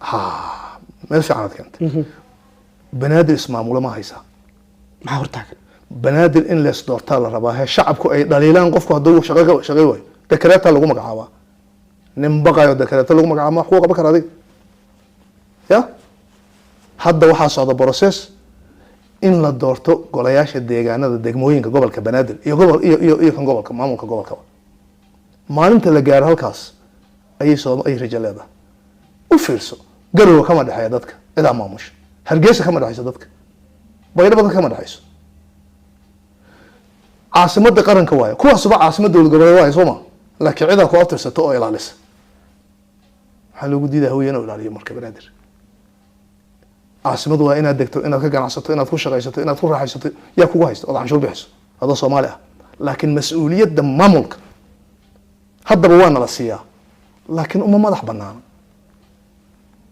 Ha, meel fiican aad keentay. Banaadir ismaamulo ma haysaa? Maxaa hortaagan? Banaadir in lees doortaa la rabaa, he shacabku ay dhaliilaan qofku hadduu shaqo ka shaqay waayo. Dekareeta lagu magacaabaa. Nin baqayo dekareeta lagu magacaaba wax kuu qaban kara adiga? Ya hadda waxaa socda process in la doorto golayaasha deegaanada degmooyinka gobolka Banaadir iyo gobol iyo kan gobolka, maamulka gobolkaba. Maalinta la gaaro halkaas ayay soo ay rajo leedahay. U fiirso, Garowe kama dhexeeya dadka cidaa maamusha, Hargeysa kama dhexeyso dadka, Baydhabo dadka kama dhexeyso. Caasimada qaranka waayo, kuwaasuba caasimad dowlad goboleed waayo, soo ma? Laakiin cidaa ku abtirsato oo ilaalisa. Waxaa loogu diidaa Hawiye inuu ilaaliyo. Marka Banaadir caasimadu waa inaad degto, inaad ka ganacsato, inaad ku shaqaysato, inaad ku raaxaysato. Yaa kugu haysto ood canshuur bixiso adoo Soomaali ah? Laakiin mas-uuliyadda maamulka haddaba waa nala siiyaa, laakiin uma madax banaana.